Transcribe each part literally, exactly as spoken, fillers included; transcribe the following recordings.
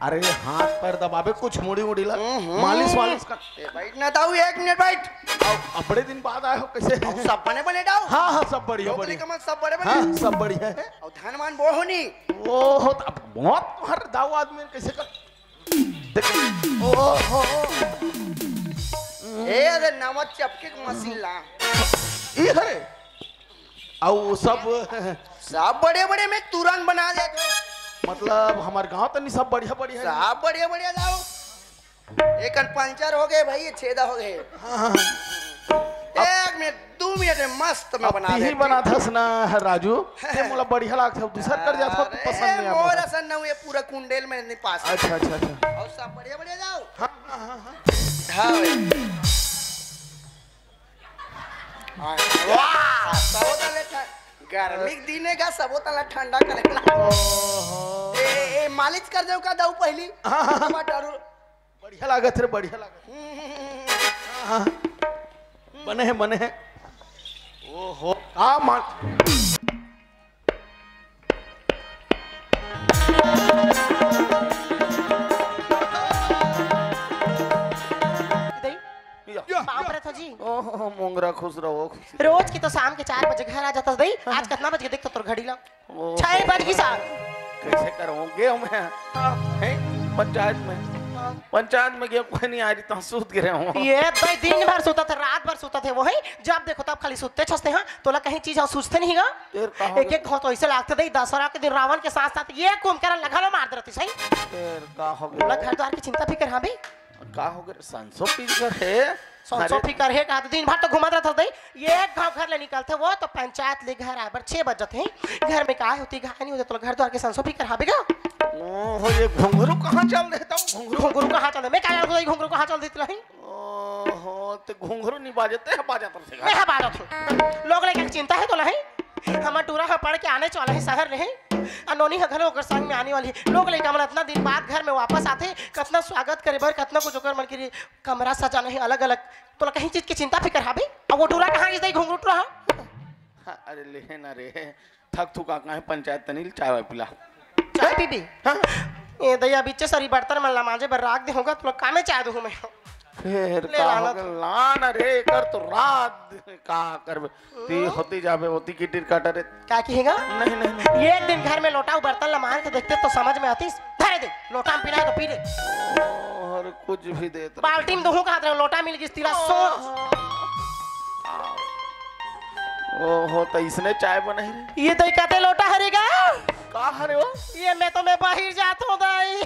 अरे, हाथ पैर दबाबे, कुछ मुड़ी उड़ी ला, हम्म। मालिश वालिश कर। ए, बैठ ना दाऊ, एक मिनट बैठ। अब बड़े दिन बाद आए हो, कैसे? अब सब बने बने दाऊ। हाँ, हाँ, सब बढ़िया, लोग बढ़िया। लेके मन सब बड़े बने। हाँ, सब बढ़िया है। और धन मान बो होनी। ओ हो, त अब मौत हर दाऊ आदमी कैसे कर? देख, ओ हो। ए, अरे नमक चपके के मशीन ला। ई हरे। अउ सब सब बड़े बड़े में तुरंत बना देत हो। मतलब हमार गांव तनी सब बढ़िया बढ़िया हे। सब बढ़िया बढ़िया लाओ। एकर पंचर हो गए भाई, छेदा हो गए। हाँ, हाँ। एक मिनट, दू मिनट में मस्त मैं अब बना तीही देते। बनाथस ना राजू, ते मोला बढ़िया लागथे, दूसर कर जात हो तो अरे, पसंद नहीं मोर आता। असन न हुए, पूरा कुंडेल में नहीं पास। अच्छा, अच्छा, अच्छा। और सब बढ़िया बढ़िया जाओ। हाँ, हाँ, हाँ, हाँ। हाँ भाई। हाँ, वाह! सबो तले ठा-, गर्मी के दिन हे का, सबो तला ठंडा करेला। ओहो। ए, ए, ए, मालिश कर जाओ का दाऊ पहली? हाँ, हाँ, हाँ। टमाटर। बढ़िया लागत रे, बढ़िया लागत। हम्म। हाँ, हाँ। बने हे, बने हे। ओहो, का मा- दई, या। माफ रहे तो जी। ओहो, मोंगरा खुश रहो, खुश रहो। रोज की तो शाम के चार बजे घर आ जाता दई। आज कितना बज के देख तो तोर घड़ी ला। ओहो। छह बज गई साहब। कैसे करूँ? गए हूँ मैं। हाँ। हैं? पंचायत में। हाँ। पंचायत में गए, कोई नहीं आ रही, तो सूत गिरे हूँ। ये भाई दिन भर सोता था, रात भर सोता था, वो है, जब देखो तब खाली सोते छसते हैं। तोला कहीं चीज और सोचते नहीं गा? फिर का हो एक गया? एक घाव तो ऐसे लागते दे, दशहरा के दिन रावण के साथ साथ ये कुंभकर्ण लगा लो मार दे रहती सही। फिर का हो गया? तोला घर द्वार की चिंता फिकर, हाँ भी? का हो गया? संसो फिकर है। संसो अरे। फिकर है, कहा तो दिन भर तो घूमत रहता दे। ये एक घाव घर ले निकलते, वो तो पंचायत ले घर आए बर छह बज जाते हैं। घर में का होती, घाय नहीं होते, तोला घर द्वार के संसो फिकर, हाँ भी गा? ओहो, ये घुंघरू कहाँ चल देता हूँ? घुंघरू? घुंघरू कहाँ चल दे? मैं क्या जानता हूँ, घुंघरू कहाँ चल देती रही? ओहो, ते घुंघरू नहीं बाजते हैं, बाजत रहे। मैं बाजत हूँ। लोग लेके चिंता है तो नहीं? हमर टूरा ह पढ़ के आने वाला है शहर ले, आ नोनी ह घलो ओकर संग में आने वाली है। लोग लइका मन अतना दिन बाद घर में वापस आथे, कतना स्वागत करे बर, कतना कुछ ओकर मन के लिए कमरा सजाना है अलग-अलग। तोला कहीं चीज के चिंता फिकर हावे? अब वो टूरा कहाँ गिस दई घुंघरू टूरा ह? हाँ, अरे ले ना रे, थक थुका काहे पंचायत तनी चाय वाय पिला। चाय पीबी? हाँ। ए दइया, बिच्चे सरी बर्तन मन ला मांजे बर राख दे होगा, तोला कामे चाय दूँ मैं। फेर ले का लानत हो गया? लान रे, एकर तो रात का करबे। ती हम्म। होती जाबे, होती किटिर काटा रे। का किहेगा? नहीं, नहीं, नहीं। एक दिन घर में लोटा अउ बर्तन ला मांज के देखते तो समझ में आतीस। धरे दे, लोटा में पीना है तो पी ले। और कुछ भी देत रहे। बाल्टी में दूहूं कहत रहे, लोटा मिल गिस तिला सोच। ओहो, तो इसने चाय बनाई रे। ये दई कते लोटा हरे गा? का हरे हो? ये मैं तो मैं बाहिर जात हूँ दई।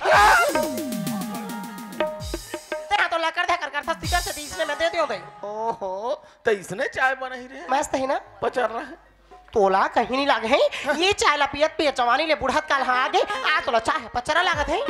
तेरा तो लकड़ धकड़ करथस तिकर से, इसने मैं दे दियो दई। ओहो, तो इसने चाय बनाई रे। मस्त है ना? पचर रहा है। तोला कहीं नहीं लागे है। ये चाय ला पियत पियत जवानी ले बुढ़त काल हाँ आगे, आ तोला चाय पचरा लागत है।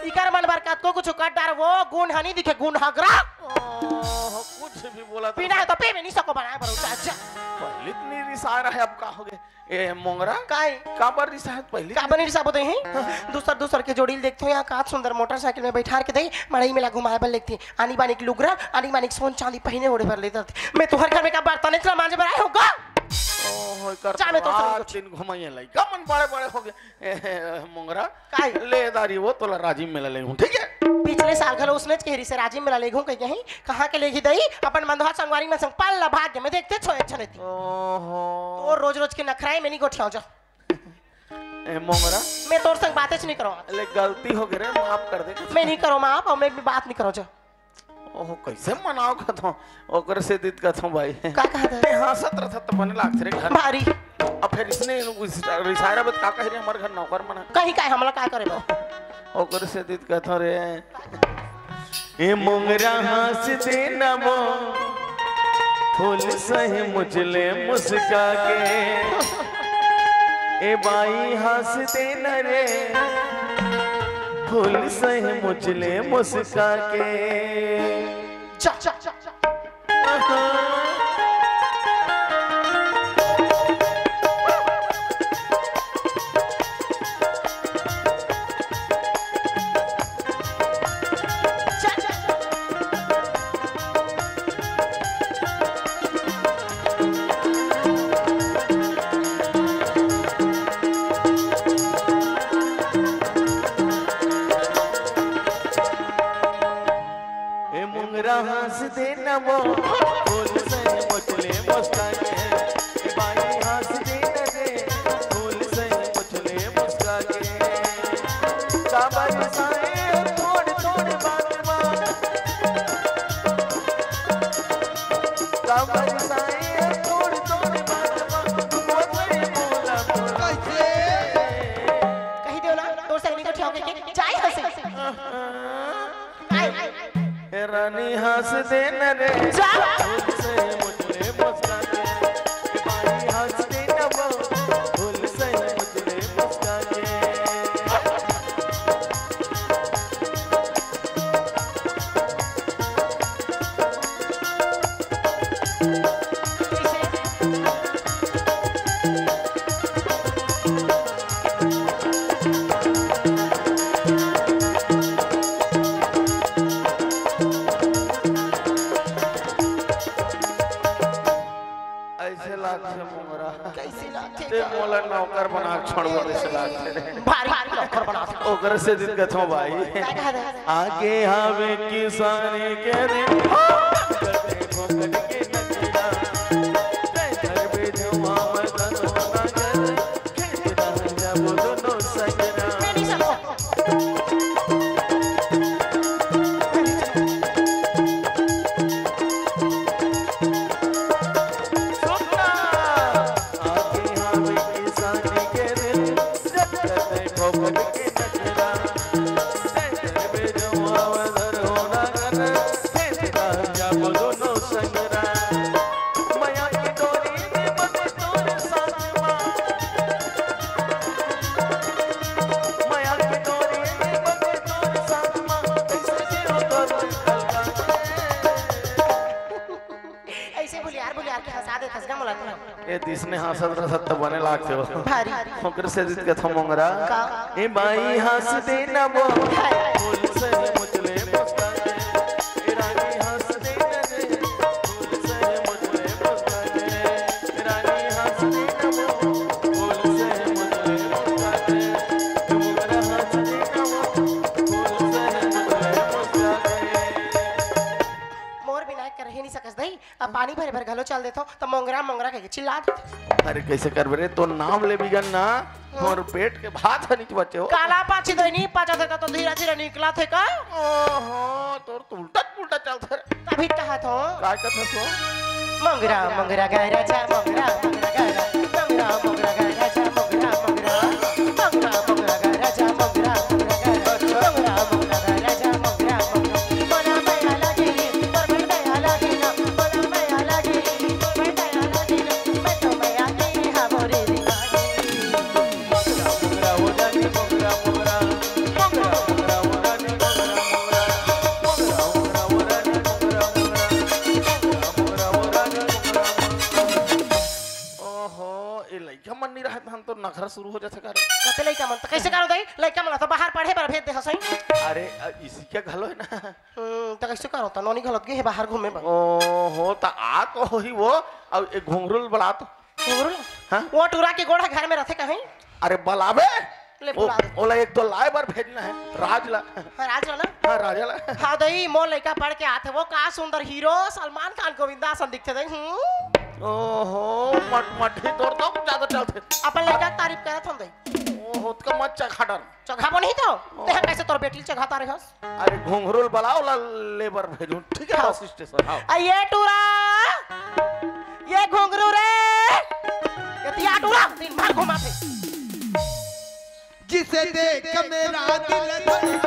इकर मन बर कतको कुछ कर डार, वो गुण हनी दिखे, गुण हगरा। ओहो, कुछ भी बोला था। पीना है तो पी, मैं नहीं सको बनाए बरो चाय, जा। पहले इतनी रिसा रहा है, अब का हो गए? ए मोंगरा, काय? काबर रिसाहत पहली? काबर नहीं रिसाबो दे हैं? हाँ। दूसर, दूसर के जोड़ी ल देखथो, यहाँ का सुंदर मोटरसाइकिल में बैठार के दे, मड़ई में ला घुमाए बर लेगथे। आनी बानी के लुगरा, आनी बानी के सोन चांदी पहिने ओढ़े बर लेगथे। मैं तुहर घर में का बर्तन इतना मांजे बर आए हो गा? ओहो, एकर जा, मैं तो रात दिन घुमाइए लइका मन बड़े बड़े हो गए। ए, मोंगरा, काय? ले दारी वो तोला राजिम मेला ले हूँ, ठीक है? पिछले साल घलो उसने कह रही से राजिम मेला ले घूम कह कहीं, कहाँ के लेगी दई? अपन मंदहा संगवारी में संग पाल ला भाग्य में देखते छोए छने ती। ओहो। तो रोज रोज के नखराए में नहीं गोठियाओ जा। ए मोंगरा। मैं तोर संग बातें नहीं करो। ले गलती हो गई रे, माफ कर दे। मैं नहीं करो माफ और मैं भी बात नहीं करो जा। ओहो, कैसे मनाओ कथो? ओकर से दित कथो भाई। का कहत है? ते हंसत रहत त बने लागत रे घर। भारी। अब फिर इसने इनु रिसायरा बत का कह रहे हमर घर नौकर मना। कहीं का हमला का करे बा? ओकर से दित कथो रे। ए मोंगरा हंस दे न वो, फूल सही मुझले मुस्का के। ए बाई हंस दे न रे, फूल सही मुझले मुस्का के। जा, जा, जा, जा। दे न वो फूल से मुचले मुस्का के, ए बाई हंस दे न रे फूल से मुचले मुस्का के। काबर साए थोड़ थोड़ बात मा, काबर साए थोड़ थोड़ बात मा, वो तेरे बोला बोला। कही देव ना, तोर से नहीं तो ठियाव के, के जाए हंसे। आए। ए रानी हंस दे न रे, जा। फूल से मुचले मुस्का के। ए बाई हंस दे न वो, फूल से मुचले मुस्का के। अइसे लागथे मोंगरा। कइसे लागथे? ते मोला नौकर बना के छोड़बो, अइसे लागथे रे। भारी नौकर बना के। ओकर से दिन कथों भाई। काय कहत हे? आगे हावे किसानी के रे। करते भोगन के नचना। ते घर पे जमा मैं तनो ना कर। खेत ना जाबो दोनों सजना। नहीं, नहीं, सब। अइसे भुलियार भुलियार के हंसा देथस गा मोला तो। ए दिस ने हंसत रहत त बने लागथे हो। भारी। ओकर से जीत के थो मोंगरा। का? ए बाई हंस दे ना वो। हाय। फूल से मुचले मुस्का के। ए रानी हंस दे ना रे। फूल से मुचले मुस्का के। ए रानी हंस दे ना वो। फूल से मुचले मुस्का के। ए मोंगरा हंस दे ना वो। फूल से मुचले मुस्का के। मोर बिना कर ही नहीं सकस दई। अब पानी भरे बर घलो चल देथो, त मोंगरा, मोंगरा कहिके चिल्ला देथे। अरे, कइसे करबे रे? तोर नाम ले बिगन ना, हाँ। मोर पेट के भात ह निच बचे हो। काला पाछी दई नी पाछा थे, त तो धीरे धीरे निकला थे का? ओहो, तोर तो उल्टा पुल्टा चलथे रे। तभी कहा थो। काय कथा सो? मोंगरा, मोंगरा, गाय राजा, मोंगरा, मोंगरा, गाय राजा, मोंगरा, मोंगरा, गाय राजा, मोंगरा, मोंगरा। ओहो, ए लइका मन नी रहत हन तो नखरा शुरू हो जाथे का रे? कते लइका मन? त कइसे करो दई? लइका मन ला तो बाहर पढ़े बर भेज दे हसई। अरे, अ, इसी क्या घलो है ना? हम्म, त कइसे करो? त नोनी घलो त गे हे बाहर घूमे बर। ओहो, त आ तो होही वो, अब एक घुंघरू ल बला तो। घुंघरू ल? हाँ? वो टूरा के गोड़ा घर में रथे कहीं? अरे, बलाबे। ले ओ, बुला दे। ओला एक तो लाए बर भेजना है, राज ला। हाँ, राज ला ना? हाँ, राजा ला। हाँ, दई, मोर लइका पढ़ के आथे, वो का सुंदर हीरो, सलमान खान, गोविंदा असन दिखथे दई, हम्म? ओहो, मट-, मटही तोर तो ज्यादा चलथे। अपन लइका के तारीफ करत हन दई। ओहो, ओतका मत चखा डर। चघाबो नहीं तो? ओ। तेहा कइसे तोर बेटी ल चघाता रहे हस? अरे, घुंघरू ल बलाओ ला, ले बर भेजूं, ठीक है, हाँ। बस स्टेशन, हाँ। आ, ये टूरा, ये घुंघरू रे, ये तिया टूरा, दिन भर घुमाथे। जिसे देख मेरा दिल धड़का।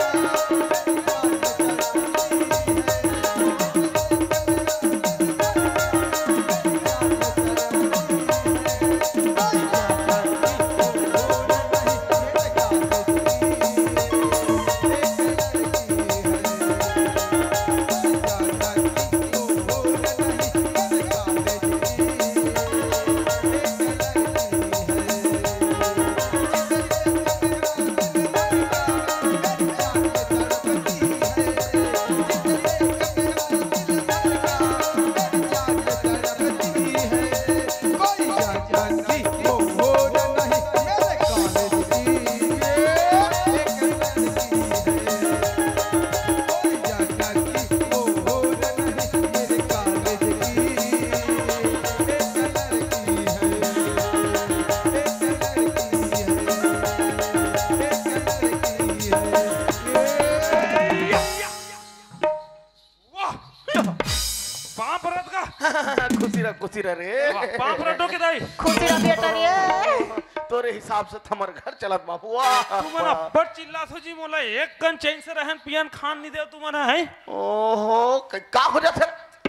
खुशी रह रे। वाह, बाप रे, डोकी दाई। खुशी रह बेटा रे। तोरे हिसाब से त हमर घर चलत बाबू। वाह। तुमन अब्बड़ चिल्लात हो जी, मोला एक कन चैन से रहन पियन खान नहीं देव तुमन ह, हैं? ओहो, क-, का हो जाथे?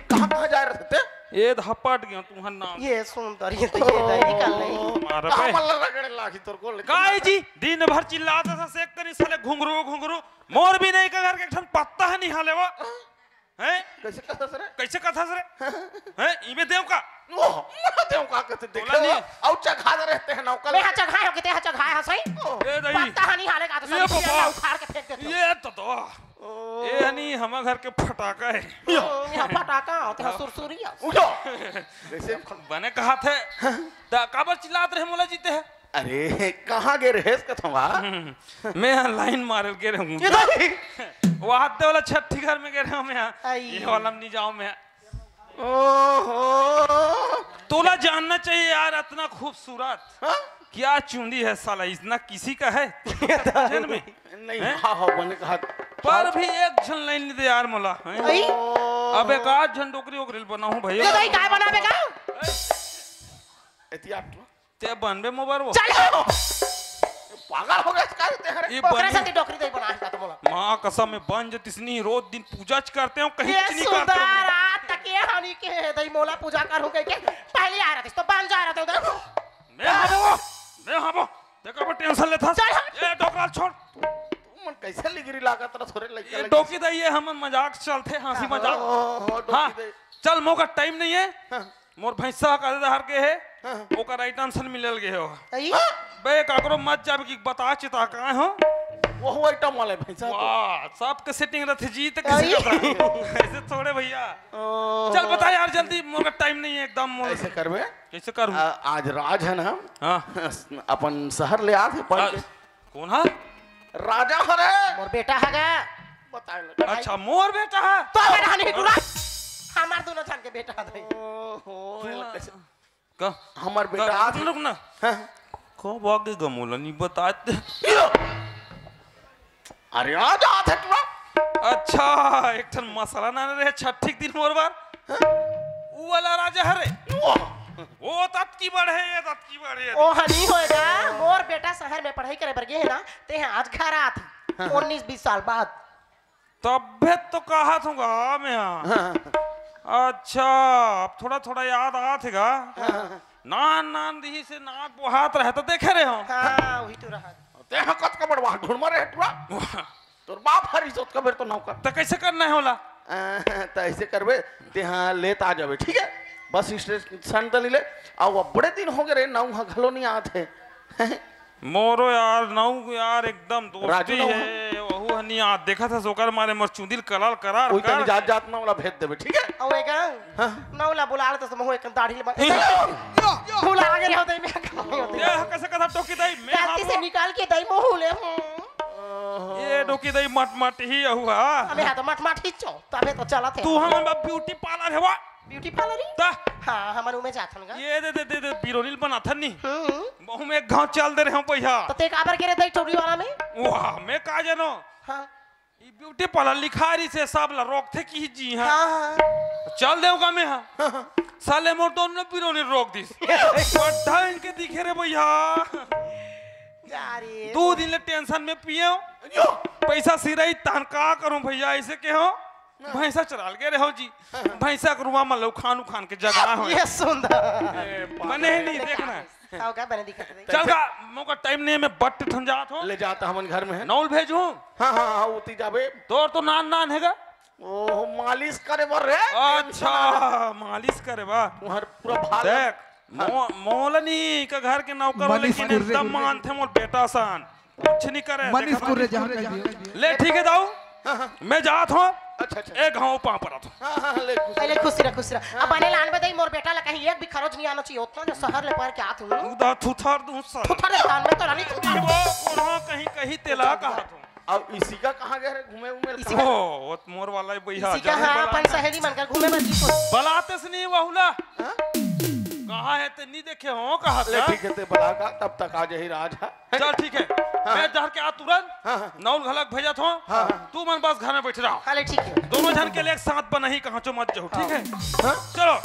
कहाँ, कहाँ जाए रथे ते? ये धपट गयो तुहर नाम। ये सुंदर, ये तो ये दाई निकाल नहीं। मार कहाँ बे। मन ला रगड़े लागी तोर गोड़ ले। काय जी, दिन भर चिल्लात हस एक कनी साले घुंघरू, घुंघरू। मोर भी नहीं का घर के एक ठन पत्ता ह निहाले वो। हैं? कैसे कथस रे? कैसे कथस रे? हैं? इमे देव का? ओह, मोला देव का कथे तोला देखे नहीं। हो? अउ चघा दे रहते हैं नौकर। मैं हा चघाए हो के ते हा चघाए हस, हैं? ओह। ए दाई। पत्ता ह निहाले का तो ये सभी को पेड़ ला बा। उखाड़ के फेंक देते हो। ये तो तो। ओह। ये नहीं, हमर घर के फटाका है। यो। ओ, यहाँ फटाका होते हैं, सुरसुरिया। उठो। कैसे? बने कहा थे। त काबर चिल्लात रहे मोला जीते है? अरे, कहाँ गे रहेस कथंव? हम्म, मैं यहाँ लाइन मारे गे रहूँ। ये दाई। वो हाथ दे वाला छठी घर में गे रहूँ मैं यहाँ। आई। ये वाला में नहीं जाऊँ मैं। ओहो। तोला जानना चाहिए यार, इतना खूबसूरत। हाँ? क्या चुंदी है साला, इतना किसी का है? जन में। नहीं, हैं? हाँ, हाँ, बने कहा। पर भी एक झन लाइन नहीं दे यार मोला, हैं? आई। अब एक आध झन डोकरी ओकरी ल बनाऊँ भैया। ये दाई काय बनाबे का? एतिया तो। ते बनबे मोबर वो। चल। पागल हो गया इसका, ते हरे। ये ओकरे बने। साथे डोकरी दाई बनाए का तो मोला। माँ कसम, मैं बन जतिस नहीं, रोज दिन पूजा च करते हो, कहीं ये च नहीं करते हो। सुंदर, आज तक ये हानि के है, दाई मोला पूजा करूँ कह के, पहले आ रहतिस तो बन जा रहते उधर। मैं हबो, मैं हबो। देखो, अब टेंशन लेता। चल हट। ये डोकरा छोड़। तुमन कैसे लिगरी लागत रहा, थोड़े लइका ये लइका। डोकी दाई, ये हमन मजाक चलते, हंसी मजाक। ओहो, डोकी हाँ, दाई। चल, मोका टाइम नहीं है। हाँ। मोर भैंसा का दे हर के है, हाँ। ओकर राइट आंसर मिलल गे हो। आई? बे, काकरो मत जाबे कि बता चिता का हो। वो आइटम वाला है भैंसा तो। वाह, सबके सेटिंग रथे जी, त किसी आई? का था। ऐसे थोड़े भैया। ओहो। चल बता यार जल्दी, मोर का टाइम नहीं है एकदम, मोर। ऐसे करबे? कैसे करूँ? आ, आज राज है ना? हाँ। अपन शहर ले आथे पढ़ आ, के। कौन हा? राजा हरे। मोर बेटा हगा। बताए ले। अच्छा, मोर बेटा हा? तो हमारा नहीं टूरा। हमार दोनों जन के बेटा हा भाई। ओहो, सुन ना। कैसे? का? हमर का? बेटा आज रुक ना। हाँ। कब आगे गमोला नहीं बताते। यो। अरे, आ जात हे टूरा। अच्छा, एक ठन मसाला नाने रहे छठी के दिन मोर बर। हाँ? ऊ वाला राजा हरे। वाह। वो ततकी बढ़े, ये ततकी बढ़े। ओ हनी होएगा, मोर बेटा शहर में पढ़ाई करे बर गे हे ना, ते हे आज घर आत हे। हाँ, हाँ। उन्नीस बीस साल बाद। तभे तो कहा थूंगा मैं। हाँ। अच्छा, अब थोड़ा थोड़ा याद आत हे गा। हाँ। नान नान दिही से नाक बोहात रहे तो देखे रहे हो। हाँ, वही तो रहा। ते हा कतका बड़ वाह ढूंढ मारे हे टूरा। वाह। तोर बाप हरिस ओतका बेर तो नौकर। त कैसे करना है ओला? आ, त ऐसे करबे, ते हा लेत आ जाबे, ठीक है? बस स्टेशन तनी ले, अउ अब्बड़े दिन हो गे रे, नऊ हा घलो नहीं आत हे। मोरो यार, नऊ यार, एकदम दोस्ती राजू नऊ हे, वहू ह नहीं आत। देखत हस ओकर मारे मोर चुंदिल कलाल करार ओही तनी कर। जात जात नऊ ला भेज देबे, ठीक है? अउ एगा हाँ। नऊ ला बुला ले तो महू एक दाढ़ी ले बन-, भुला गे रहो, दई में का नहीं होती। ये कैसे कथा टोकी दई में गलती से हाबो। निकाल के दई महू ले, हम्म। ये डोकी दई मट मट ही अहू हा। अबे हाँ तो मट मट ही चो, तबे तो चलत हे। तू हमन बा ब्यूटी पार्लर हे वा। ब्यूटी पार्लर ही? ता। हाँ, हमन उमे जाथन गा। ये दे, दे, दे, दे, बिरोनील बनाथन नी। हम्म। महू में एक घाव चल दे रहे हो पैसा। तो ते काबर गे रे दई टोरी वाला में? वाह, मैं का जानो। हाँ। ई ब्यूटी पार्लर लिखा रही से सब ला रोकथे कि जी हाँ। हाँ, हाँ। चल देव का मैं हाँ। साले मोर दोनों बिरोनील रोक दिस। पट्ठा इनके दिखे रे भैया। जा रे। दो दिन ले टेंशन में पिए हो। यो। पैसा सिराई तहन का करूं भैया, ऐसे के हो? भैंसा चराल गे रहे हो जी। भैंसा के रुआ में लौखान उखान के जगह हो। ये सुंदर। ए, बने ही नहीं देखना। आओ का बने दिखत नहीं। चल का, मोका टाइम नहीं है, मैं बट ठन जात हो। ले जाता हमन घर में है। नौल भेजू। हाँ, हाँ, हाँ, उती जाबे। तोर तो नान नान हेगा। ओहो, मालिश करे बर रे। अच्छा, मालिश करे बा। तुहर पूरा भार देख, हाँ। मो-, मोलनी का घर के नौकर हो, मालिश लेकिन कर रे। एकदम मानथे मोर बेटा सान। कुछ नहीं करे, मालिश देखा कर रे, मालिश जहाँ कर कर रे। दियो। ले, ठीक है दाऊ, हाँ, हाँ। मैं जात हूँ। अच्छा, अच्छा। एक घाव पाँव परत हूँ। हाँ, हाँ, हाँ, ले, खुश पहले रह। खुश रह, खुश रह। हाँ। अब बने लान बदई मोर बेटा ला कहीं एक भी खरोच नहीं आना चाहिए, उतना जो शहर ले पढ़ के आत हूँ। उदा थुथर दूँ सर। थुथर दे कान में तो रानी थुथर। वो कोनो कहीं, कहीं तेला कहा तू। अब इसी का कहाँ गए रे घूमे, घूमे इसी का? ओ, वो मोर वाला ही भैया, इसी का, जरूर हाँ, बला। अपन सहेली मन कर घूमे बर जी को। बलाते से नहीं वहुला। हाँ? कहाँ है ते नहीं देखे हो, कहाँ ले, था? ठीक है, ते बला का, तब तक आ जाही राज, हाँ। चल, ठीक है। हाँ। मैं डहर के आ तुरंत, हाँ, हाँ। नौल घलक भेजत हो। हाँ, हाँ। तू मन बस घर में बैठ रहो। हाँ, ले, ठीक है। दोनों झन के लिए एक साथ बनही, कहाँ चो मत जाओ, ठीक है? हाँ। चलो।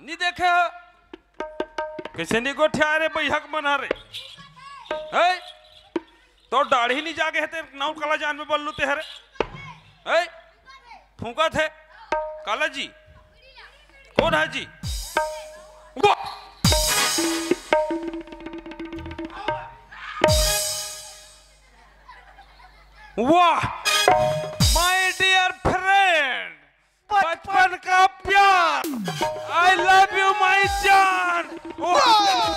नी देखे ह? कइसे नी गोठिया रे बइहक मन हरे? है? तोर दाढ़ी नी जागे हे ते नौ काला जान में बल्लू ते हरे। है? फूंकत हे। काला जी। कोन हे जी? वाह। वाह। My dear friend। बचपन का प्यार। I love you my जान। वाह।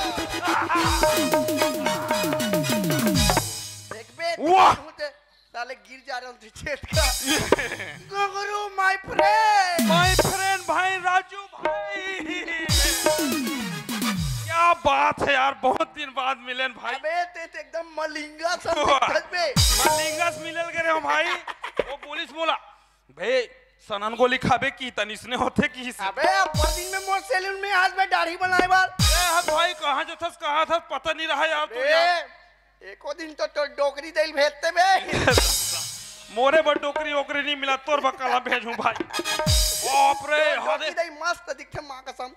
देखबे, वाह। तू ते साले गिर जा रहे हो तू छेद का। घुंगरू my friend। My friend भाई राजू भाई। क्या बात है यार, बहुत दिन बाद मिलेन भाई। अबे ते, ते एकदम मलिंगा सा वाह। दिखत बे। मलिंगा से मिलल करे हो भाई। वो पुलिस बोला, "भाई, सनन गोली खाबे की तनिसने होथे की से।" अबे, अब्बड़ दिन में मोर सैलून में आज मैं दाढ़ी बनाए बर। ए, हक भाई, कहाँ जथस, कहाँ थस, पता नहीं रहा यार, तू ए, यार। एको दिन तो, तो डोकरी देल भेजते बे। मोरे बर डोकरी ओकरी नहीं मिला, तोर बर काला भेजूं भाई। बाप रे, डोकरी हदे। दई मस्त दिखथे, माँ कसम।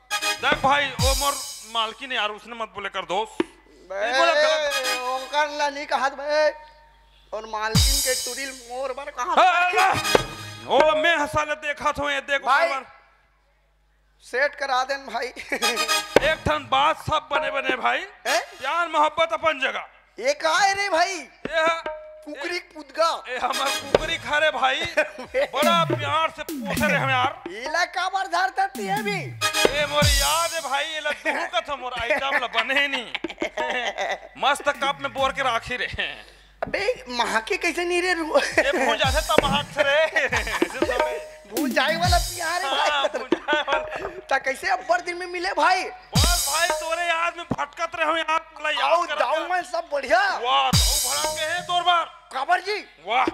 देख भाई, वो मोर मालकिन यार, उसने मत बोले कर दोस्त। बे, नहीं बोला गलत। ओकर ला नहीं कहत बे। और मालकिन के टुरी ल मोर बर कहाँ ए, ए, ए, ओ, मैं हंसा ले देखा थो, ये देख भाई, ओकर बर। सेट करा देन भाई। एक ठन बात सब बने बने भाई। हैं? प्यार मोहब्बत अपन जगह। ये का है रे भाई? ये ह-, कुकरी कुदगा। ए, हमर कुकरी खा रे भाई। बड़ा प्यार से पोसे रहे हम यार। एला काबर धरता ती अभी? ए, मोर याद है भाई, एला तू कथ मोर आइटम ला बने नहीं। मस्त कप में बोर के राखी रे। अबे, महके कैसे नहीं रे रू-, ए, भूंजा से तब महक से रे। ऐसे थोड़े। भूंजाई वाला पिया रे हाँ, भाई। भूंजाई वाला। ता कैसे अब्बड़ दिन में मिले भाई? बस भाई, तोरे याद में भटकत रहे हो यार, तोला याद आओ, करत दाऊ करत। मैं सब बढ़िया। वाह, दाऊ भड़क के है तोर बार। काबर जी? वाह,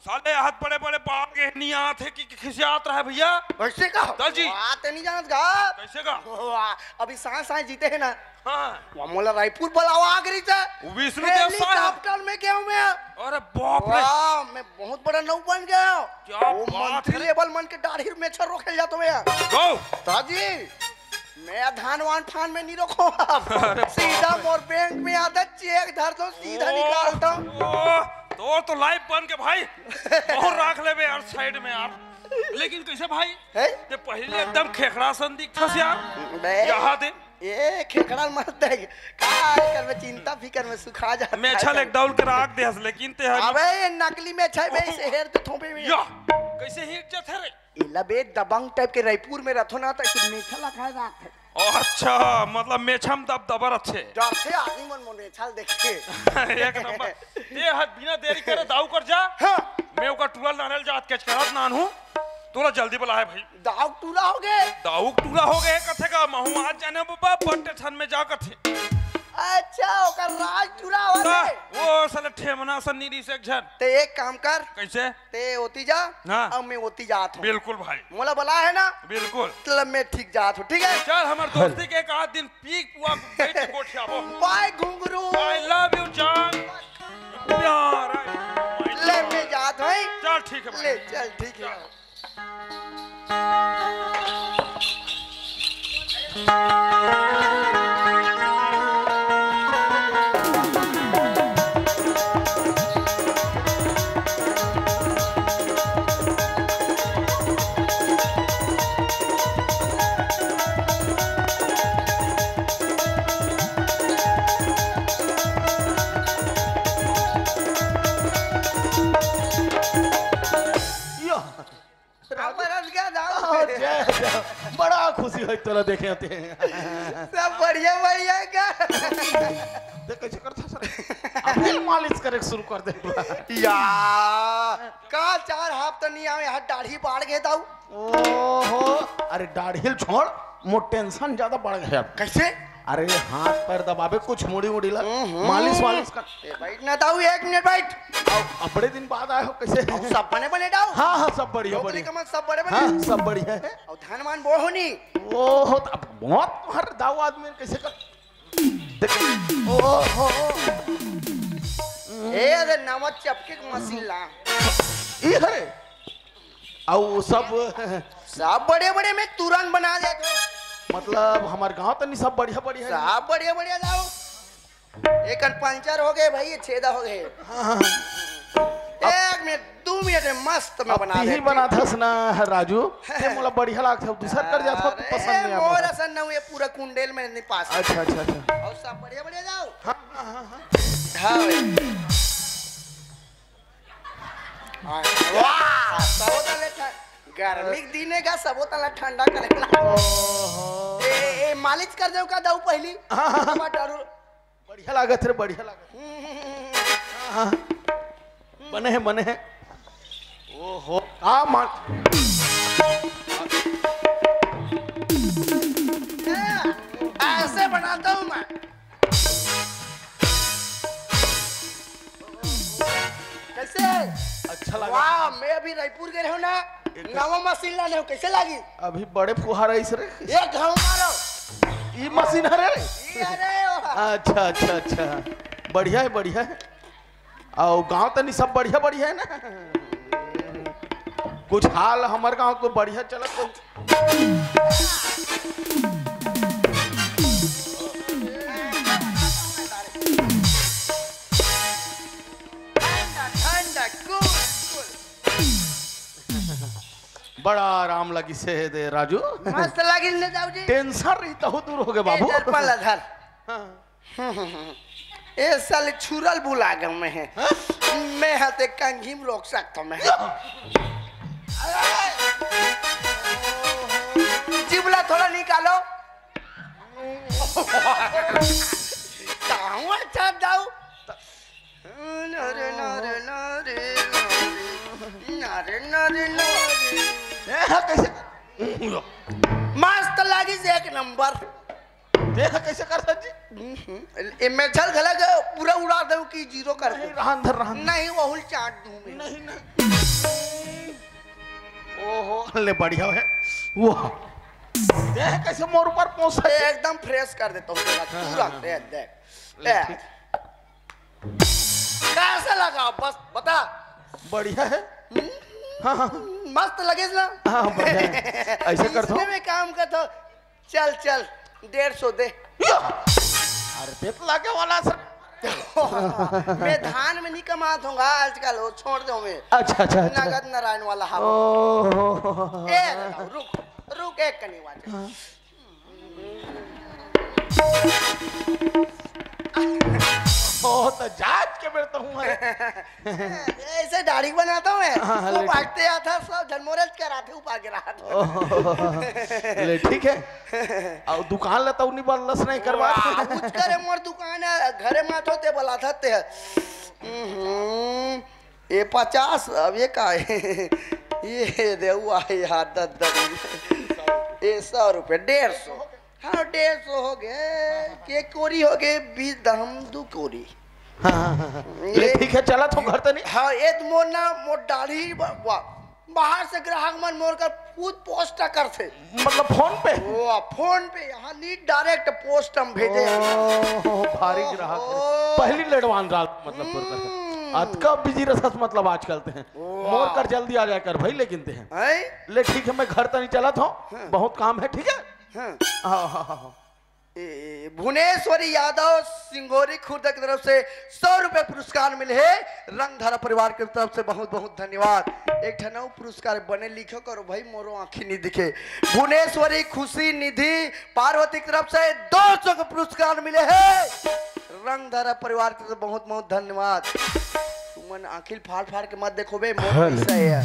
साले हाथ बड़े बड़े बाल के नहीं आते कि, कि खिसियात रहे भैया। कैसे का? ता जी। वाह, ते नहीं जानत का? कैसे का? वाह, अभी सांस सांस जीते हैं ना। हाँ। वो मोला रायपुर बुलावा आ गई था। विष्णु देव साय। हेलीकॉप्टर में गया हूँ मैं। अरे बाप रे। वाह, मैं बहुत बड़ा नौ बन गया हूँ। क्या वो बात मंत्री है। लेवल मन के दाढ़ी में छर रोके जाता मैं। गो। ताजी, मैं धान वान फान में नहीं रखो आप। अरे बाप सीधा रे। मोर बैंक में आता, चेक धर दो, सीधा ओ, निकाल दो। ओ, तो, तो लाइव बन के भाई, और रख ले बे यार साइड में यार। लेकिन कैसे भाई? है? ते पहले एकदम खेखड़ा सन दिखथस यार। बे। यहाँ दे। ए, खेखड़ा मत देख। का आजकल में चिंता फिकर में सुखा जाता मैं है छल कल। एक डाउल के राख दे हस, लेकिन ते हर अबे, ये नकली में छै बे, इसे हेर तो थोपे में। या, कैसे हिट जाथे रे? इला बे दबंग टाइप के रायपुर में रथो ना, तो ऐसे मीठा लगा राख है। ओ, अच्छा, मतलब मेछम दब दबर अच्छे। डरथे आदमी मन मोने छल देख के। एक नंबर। ते हर बिना देरी करे दाऊ कर जा। हाँ। मैं ओकर टुरल नानल जात के करत नान हूँ। तोला जल्दी बुलाए भाई। दाऊ टूरा हो गए। दाऊ टूरा हो गए कथे का, महू आज जाने बाबा बट्टे छन में जा कथे। अच्छा, ओकर राज टूरा हो ता, गए। वो साले ठेमना सन नीरी से एक झन। ते एक काम कर। कैसे? ते ओती जा, हाँ। अब मैं ओती जात हूँ। बिल्कुल भाई। मोला बुला है ना? बिल्कुल। चल, मैं ठीक जात हूँ, ठीक है? चल, हमार दोस्ती के एक आध दिन पीक पुआ बैठ के गोठियाबो। Bye घुंगरू। I love you जान। प्यार है। ले, मैं जात हूँ। चल, ठीक है भाई। ले, चल, ठीक है। चल। यो। हमर रस का दाऊ। आओ, जय, जय। बड़ा खुशी होई तोला देखे होते। सब बढ़िया, बढ़िया का? देख कैसे करता सर। अभी मालिश करे शुरू कर दे। या, का चार हफ्ता नहीं आवे, हाथ दाढ़ी बाढ़ गए दाऊ। ओहो, अरे दाढ़ी ल छोड़, मोर टेंशन ज्यादा बढ़ गया। कैसे? अरे हाथ पैर दबाबे, कुछ मुड़ी उड़ी ला, हम्म। मालिश वालिश कर। ए, बैठ ना दाऊ, एक मिनट बैठ। आओ, अबड़े दिन बाद आए हो, कैसे? आओ, सब बने बने दाऊ। हाँ, हाँ, सब बढ़िया, नौकरी बढ़िया। कमाई सब बड़े बने। हाँ, सब बढ़िया है। और धान वान बो होनी। ओहो, त अब मौत हर दाऊ आदमी कैसे कर? देख, ओहो। ए, अरे नमक चपके के मशीन ला। ई हरे। अउ सब सब बड़े बड़े में तुरंत बना देत हो। मतलब हमार गांव तनी सब बढ़िया बढ़िया हे। सब बढ़िया बढ़िया दाऊ। एकर पंचर हो गए भाई, ये छेदा हो गए। हाँ, हाँ, हाँ। एक मिनट, दू मिनट में मस्त मैं अब बना तीही देती। बनाथस ना राजू, ते मोला बढ़िया लागथे, दूसर कर जाथस तो अरे, पसंद नहीं मोर आवत। असन न हुए, पूरा कुंडेल में नहीं पास। अच्छा, अच्छा, अच्छा। और सब बढ़िया बढ़िया दाऊ। हाँ, हाँ, हाँ, हाँ। हाँ भाई। हाँ, वाह, सबो तले ठंड, गर्मी के दिन हे का, सबो तले ठंडा करेला। ओहो। ए, ए, मालिश कर देव का दाऊ पहली? हाँ, हाँ, हाँ। टमाटर। बढ़िया लागत रे, बढ़िया लागत। हम्म। हाँ, हाँ। बने हे, बने हे। ओहो, का मान। ऐसे बनाता हूँ मैं। कैसे? अच्छा लगा। वाह, मैं अभी रायपुर गए हूँ ना, एक नवा मशीन लाने हूँ, कैसे लगी? अभी बड़े फुहार आइस रे। एक घाव मारो। ई मशीन हरे रे? ई हरे ओ। अच्छा, अच्छा, अच्छा। बढ़िया हे, बढ़िया हे। अउ गांव तनी सब बढ़िया, बढ़िया हे ना? कुछ हाल हमर गांव तो बढ़िया चलत हे। ठंडा, ठंडा, cool, cool। बड़ा आराम लगिस हे दे राजू। मस्त लगिस ने दाऊ जी। Tension रही तहु दूर हो गए बाबू। ए, दर्पण ला धर। हाँ। ए साले छुरल बुला गए मैं हे। हाँ? मैं हा ते कंघी में रोक सकता हूँ मैं। जिबला थोड़ा निकालो। कहाँ अच्छा दाऊ? नरे, नरे, नरे, नरे, नरे, नरे, नरे। ए, हाँ, कैसे? मस्त लागिस एक नंबर। देख कैसे करथस जी। हम्म, ए, मैं छल घला के पूरा उड़ा दूं कि zero कर दूं? नहीं, रहन धर, रहन। नहीं, वहुल चाट दूं मैं। नहीं, नहीं। ओहो, ले बढ़िया हे। वाह। देख कैसे मोर ऊपर पोंछत हे। एकदम fresh कर देता हूँ तेरा, हाँ, तुरंत, हाँ, हाँ। देख, देख। ले, ए। ठीक। कैसा लगा? बस बता। बढ़िया हे। हम्म, हाँ, हाँ। मस्त लगिस ना? हाँ, बढ़िया हे। ऐसे करता हूँ। इसमें मैं काम करता हूँ। चल, चल, डेढ़ सौ दे। या! अरे, ते तो लागे वाला सर। मैं धान में नहीं कमात हूँ आजकल, वो छोड़ दो मैं। अच्छा, अच्छा, अच्छा। नगद नारायण वाला हवा। ओहो। ए, रुक, रुक, एक कनी बात। हाँ। ओ, तो जांच के बेर तो हूँ है। ऐसे दाढ़ी बनाता हूँ मैं। हाँ, हाँ, वो ले ठीक। भागते आता, सब झलमोरत कराते, वो भाग रहा था। ओह, ले ठीक है। और दुकान ला तो नहीं बल्लस नहीं करवा। वाह, कुछ करे मोर दुकान है, घरे मात होते बला था ते। हम्म। ए पचास, अब ये का है? ये देउआ है यार, दस दस। ए सौ रुपये, डेढ़ सौ। हाँ, डेढ़ सौ हो गए। के कोरी हो गए, बीस दहम दू कोरी। हाँ, हाँ, हाँ, हाँ। ले, ये ठीक है, चला तो घर तनी। हाँ, ये तो मोर ना, मोर दाढ़ी ब-, वा-, बाहर से ग्राहक मन मोर कर खुद पोस्टा करथे। मतलब फोन पे? वो फोन पे, यहाँ नहीं, direct post हम भेजे। ओहो, भारी ग्राहक है। ओहो। पहली लड़वान रात मतलब तोर कर। हम्म। अतका busy रहस मतलब आजकल ते हैं। वाह। मोर कर जल्दी आ जाए कर भाई, लेकिन ते हैं। हैं? ले ठीक है, मैं घर तनी चलत हूँ। हाँ। बहुत काम है, ठीक है? हाँ। हाँ, हाँ, हाँ, हाँ। ए, भुवनेश्वरी यादव सिंगोरी खुर्द की तरफ से सौ रुपए पुरस्कार मिले हे। रंगधारा परिवार की तरफ से बहुत बहुत धन्यवाद। एक ठन अउ पुरस्कार बने लिखो करो भाई, मोरो आँखी नहीं दिखे। भुवनेश्वरी खुशी निधि पार्वती की तरफ से दो सौ के पुरस्कार मिले हे। रंगधारा परिवार की तरफ से बहुत बहुत धन्यवाद। तुमन आँखी फाड़ फाड़ के मत देखो बे, मोर हेलो। पैसा है।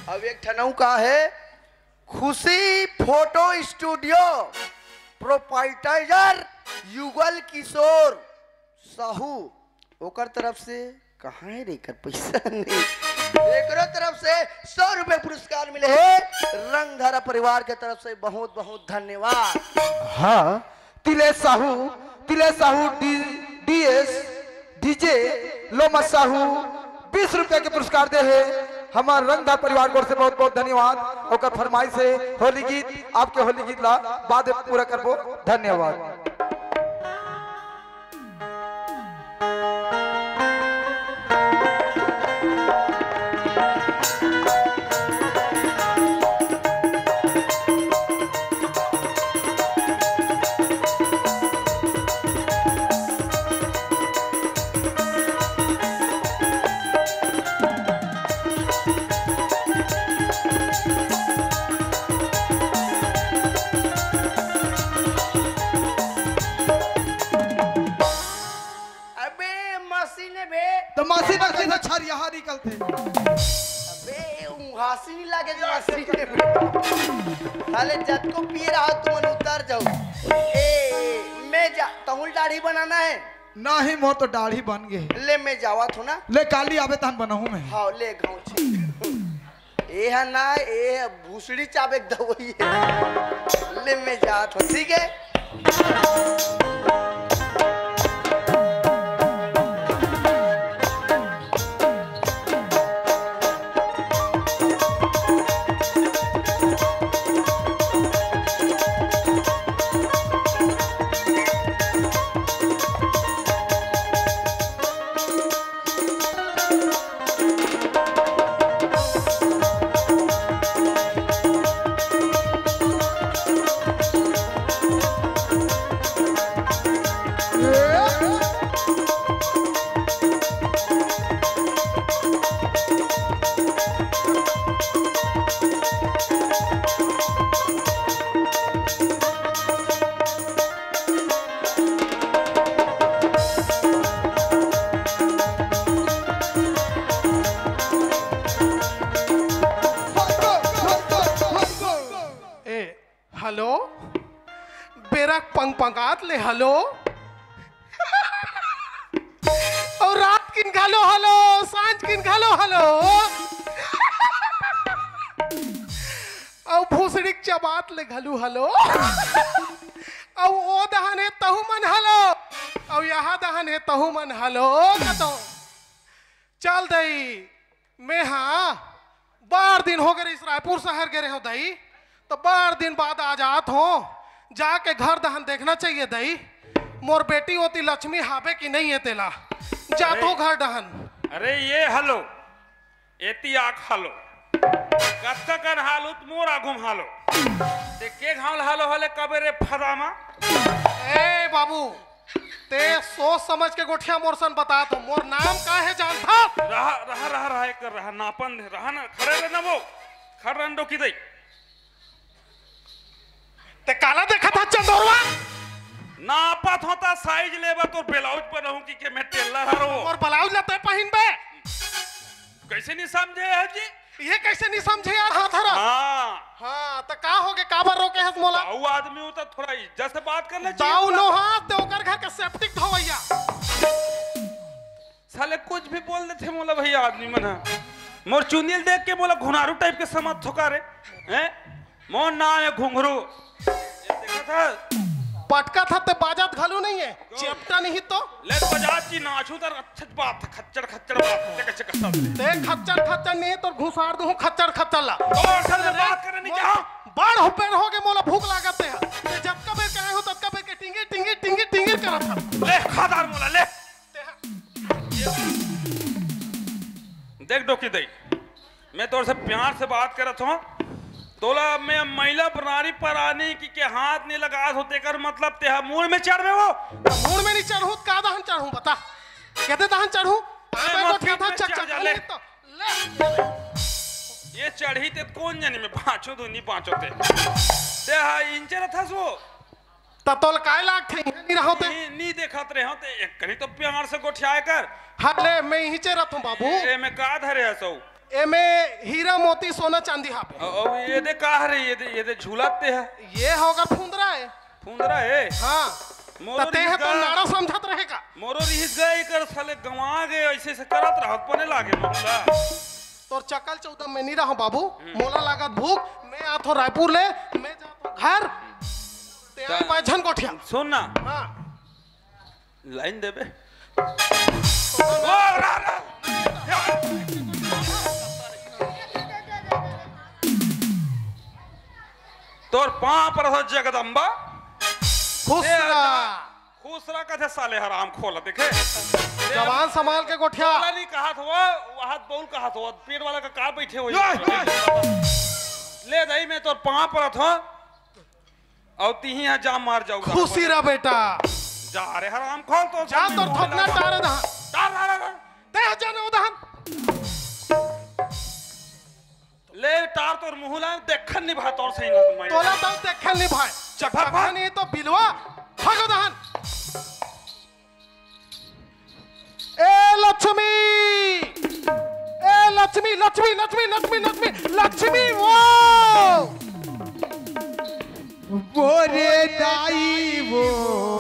अब एक ठन अउ का है, खुशी photo studio, proprietor Yugal Kishore Sahu, ओकर तरफ से, कहाँ है रे एकर पैसा? नहीं, एकरो तरफ से सौ रुपए पुरस्कार मिले हे। रंगधारा परिवार के तरफ से बहुत बहुत धन्यवाद। हाँ, Tilesh Sahu, Tilesh Sahu D, DS, DJ Loma Sahu बीस रुपया के पुरस्कार दे हे। हमार रंगधार परिवार की ओर से बहुत बहुत धन्यवाद। ओकर फरमाइश है होली गीत, आपके होली गीत ला बाद में पूरा करबो। धन्यवाद। निकलथे। अबे, उहासी नहीं लागे, उहासी। साले, जतको पिए रहा, तुमन उतर जाओ। ए, ए, मैं जा, तहुल दाढ़ी बनाना है? नहीं, मोर तो दाढ़ी बन गे। ले, मैं जावत हूँ ना। ले, काली आबे तहन बनाहूँ मैं। हाँ, ले, घाव छे। ए हा ना, ए हा भूसड़ी चाबे के दवाई है। ले, मैं जात हूँ, ठीक है? ए, हेलो? बेरा पंगपंगात ले हेलो? अउ रात किन घलो हेलो, सांझ किन घलो हेलो? अउ भोसड़ी के चबात ले घलू हेलो? अउ ओ दहन हे तहू मन हेलो? अउ यहाँ दहन हे तहू मन हेलो? कतो चल दई, मैं हा बार दिन हो गए रहिस, रायपुर शहर गे रहेंव दई, तो बार दिन बाद आ जात हों। जाके घर दहन देखना चाहिए दई, मोर बेटी ओती लक्ष्मी हाबे कि नहीं है तेला। जात हों घर दहन। अरे ये हेलो, एती आक हेलो, कतका कन हालू त मोर आघू म हालो। ते के घाव ल हालो हले कबे रे फदामा? ए बाबू, ते सोच समझ के गोठिया मोर सन बता तो, मोर नाम का हे जानथा? रहा, रहा, रहा, रहा, एक रहा, नापन दे, रहा ना, खड़े रहे ना वो, खड़ रन डोकी दई। ते काला देखत हा चंदोरवा? नापत होता साइज लेबा तो ब्लाउज बनाऊं कि के मैं टेलर हरो। मोर ब्लाउज ला ते पहिनबे? कैसे नहीं समझे है जी? ये कैसे नहीं समझे यार, हाथ हरा? हाँ। हाँ, तो का हो गए, काबर रोके हस मोला? ताऊ आदमी हो तो थोड़ा इज्जत से बात कर ले जी। ताऊ नो हाथ, ते ओकर घर के सेप्टिक धोवैया। साले कुछ भी बोल देथे मोला भैया आदमी मन ह। मोर चुंदी ल देख के मोला घुनारू टाइप के समझ थोका रे। हैं? मोर नाम है घुंघरू। ये देखा था? पटका था ते बाजात घलू नहीं है। चेपटा नहीं तो? ले बजात की नाचू तर अच्छा बात था, खच्चड़ खच्चड़ बात था, कैसे कसम। ते खच्चड़ खच्चड़ नहीं है, तो घुसार दूं खच्चड़ खच्चड़ ला। और सर से बात करने नहीं क्या? बड़ हो पेड़ हो के मोला भूख लागत है। ते जब कबे के आए हो, तब कबे के टिंगी, टिंगी, टिंगी, टिंगी करत था। ले, खादार मोला, ले। ते देख डोकी दई, मैं तोर से प्यार से बात करत हूँ। तोला मैं मैला प्राणी परानी की के हाथ नहीं लगा हो, तेकर मतलब ते हा मूड़ में चढ़ में वो। मूड़ में नहीं चढ़ू, का दहन चढ़ू बता? कहते दहन चढ़ू? अरे, मैं मैं गोठिया था, चढ़ चक, चक, जा, ले। ले तो, ले। ये चढ़ी ते कौन जानी मैं बाँचो तो नहीं बाँचो ते। ते हा इंचे रथस वो। त तोल काय लागथे? इहाँ नहीं रहो ते? नहीं, नहीं देखत रहे हो ते, एक कनी तो प्यार से गोठियाए कर। हाँ ले, मैं इहींचे रथों बाबू। ए, ए में का धरे हसौ? ए में हीरा मोती सोना चांदी हाबे। अ, अ, ये दे का हरे, ये दे, ये दे झूलत ते है। ये होगा फुंदरा है। फुंदरा है? हाँ। मोरो त ते है रिहिस तो गा। नाड़ा समझत रहे का? मोरो रिहिस गा, एकर साले गंवा गए, ऐसे से करत रहत पने लागे मोला। तोर चकल चौदह में नहीं रहो बाबू, हम्म। मोला लागत भूख, मैं आथो रायपुर ले, मैं जाथो घर, ते आए का? पाए झन गोठिया। सुन ना। हाँ। लाइन देबे। ओ, रा, रा। तोर पाँव परत हो जगदम्बा। खुश ए, रहा। खुश रहा कथे साले हराम खोला, देखे? जबान संभाल के गोठिया। बोला नहीं कहत हो, वहाद बहुल कहत हो, पेट वाला का का बैठे हो? यो, यो। ले दई, मैं तोर पाँव परत हो, अउ तिही हा जा मार जाऊ। खुशी रह बेटा। जा रे हराम खोल तो जा, तोर थपना टारे दहा। टार, टार, टार। ते जा रे उदहन। ले टार तोर मुँह ला, देखन नहीं भाई तोर सही ना मैं। तोला तो देखन नहीं भाई। चक भाग, भाग। चखन नहीं तो बिलवा। भागो दहन। ए लक्ष्मी, लक्ष्मी, लक्ष्मी, लक्ष्मी, लक्ष्मी, लक्ष्मी वो। वो रे दाई वो।